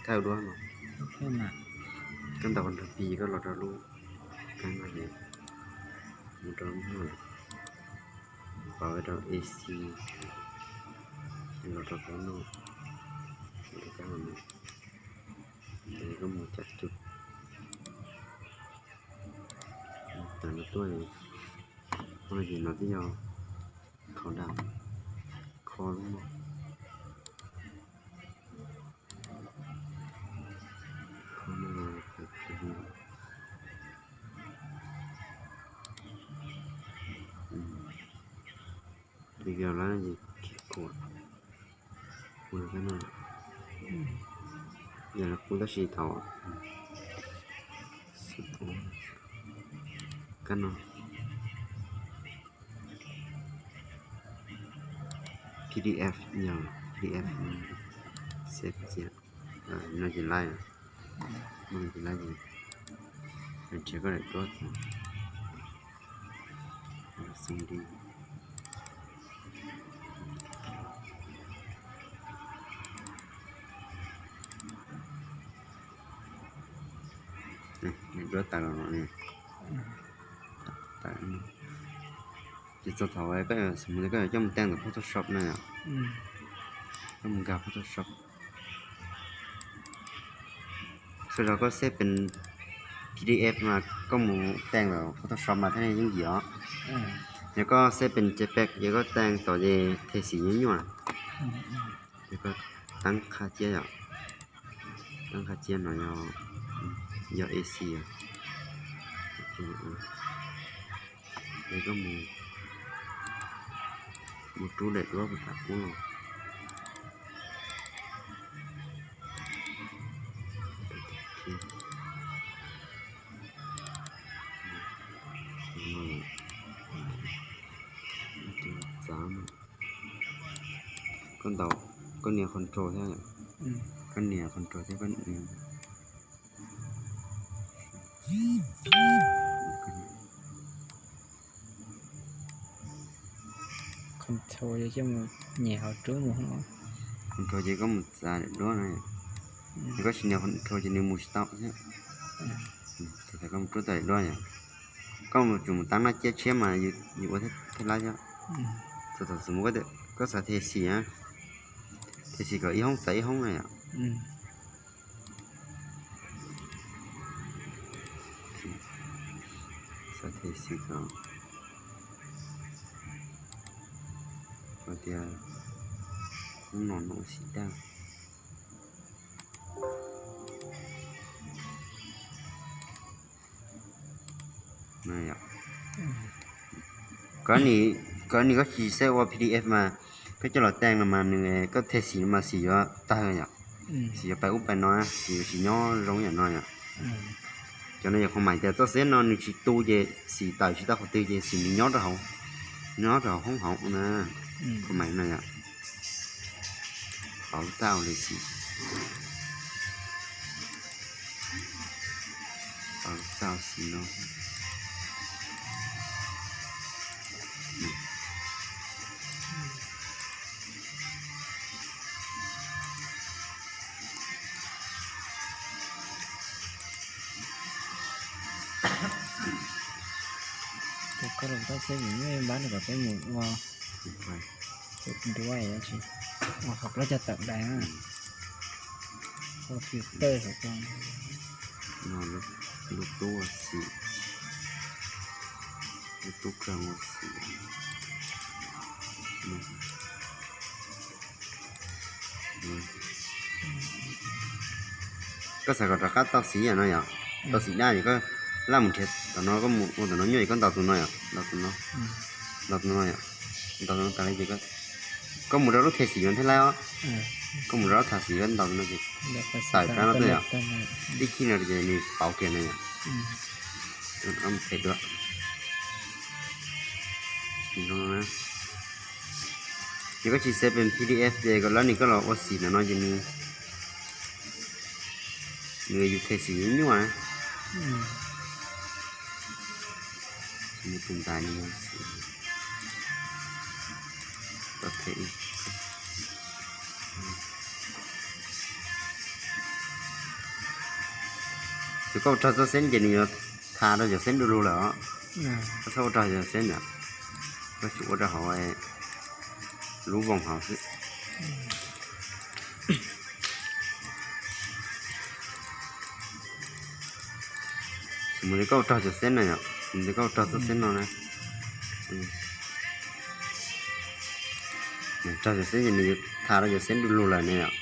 Thaij duab no. Koj ntaus Ctrl P koj los rau lub kab no, mus rau lub no, pauv rau A C, los rau kab no, los rau kab no, ces koj mus cav cug tas no tuaj, no ces no twb yog kho dam, kho lub no, kho no, video lawm ces kuv, kuv no, yog kuv tab sis thaum kab no, P D F, yog P D F, save cia, no ces laib, no ces laib ces nrhiav koj daim duab xoo di. Daim duab tas los no, ces txog thaum koj, xws li koj yuav coj mus teej ntawm Photoshop na yom, koj mus nkag Photoshop. Txhua zaus koj save pem P D F mas koj mus teej ntawm Photoshop mas thiaj li yooj yim os. Yog koj save pem JPEG ces koj teej tod ces them xim nyuaj nyuaj. Ces koj teeb qha cia yom, teeb qha cia no yog, yog A C os. Ces koj mus, mus rub daim duab puag tam qub los. Txav, koj ntaus, koj nias control thiab, koj nias control thiab koj Control ces koj mus nyem hauv rub mus. Control ces koj mus txav daim duab no, yog koj tsis nias control ces nws mus tsis tau thiab. Txawm koj mus rub tau daim duab yom, koj mus tsum mus tab naj ciab tshiab mas yus ua thiaj laib thiab. Txawm thaum xwm mus koj xav them xim na, them xim kom ib hoob txav ib hoob na yom. Xav them xim kom, hais tias hnub no no ua xim daj. Koj, koj tsis xav ua P D F mas koj coj los teej no mas nws, koj them xim no mas xim yuav tawg yom. Xim yuav pais ub pais no, xim yuav tsis nyob zoo yam no yom. Cov no yog qhov mais tias txoj xib no nws tsis tu ces xim tawm tsis tau qhov twg ces xim nws nyob rau hauv, nyob rau hauv hoob hauv na. Qhov mais no yom. Pauv txaj ua li xim, pauv txaj ua xim no. Ces koj los tab xeb vim neb npab rau kom peb mus ua, ua qhov plaub caug tawm dais, ua filter saum ko. Lub tub ua xim, lub tub kawg ua xim. Koj xav kom rov qab tau xim yam no yom, tau xim daj ces koj laj mus nrhiav tom no, koj mus ua tom no nyuaj ces koj ntaus tus no yom, ntaus tus no, ntaus tus no yom, ntaus tus no tas li ces koj mus rau lub them xim no thiaj laib os. Koj mus rau lub them xim koj ntaus tus no ces tawm rab no tuaj yom, tib khib no ces nws pauv kiag no yom. Them dua. Ces koj tsis xav pem P D F ces kom lawv nim koj los ua xim ntawm no ces nws, nws yus them xim nyuaj nyuaj na. Nws tus ntais nws yog xim, koj them ib, Koj ua raug txoj xeeb ces nws yuav tha rau cov xeeb du lug lawm os. Koj txhob ua raug cov xeeb na, koj tsuas ua rau hauv lub voos hauv xwb. Xws li koj ua raug cov xeeb no yom, xws li koj ua raug txoj xeeb no na, raug cov xeeb ces nws yuav tha rau cov xeeb du lug lawm ne yom.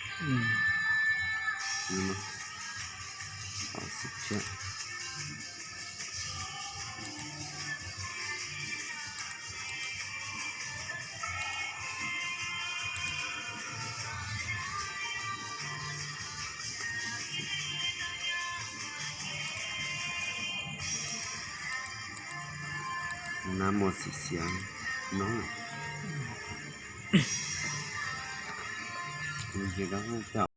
Nab muag xim xiav no.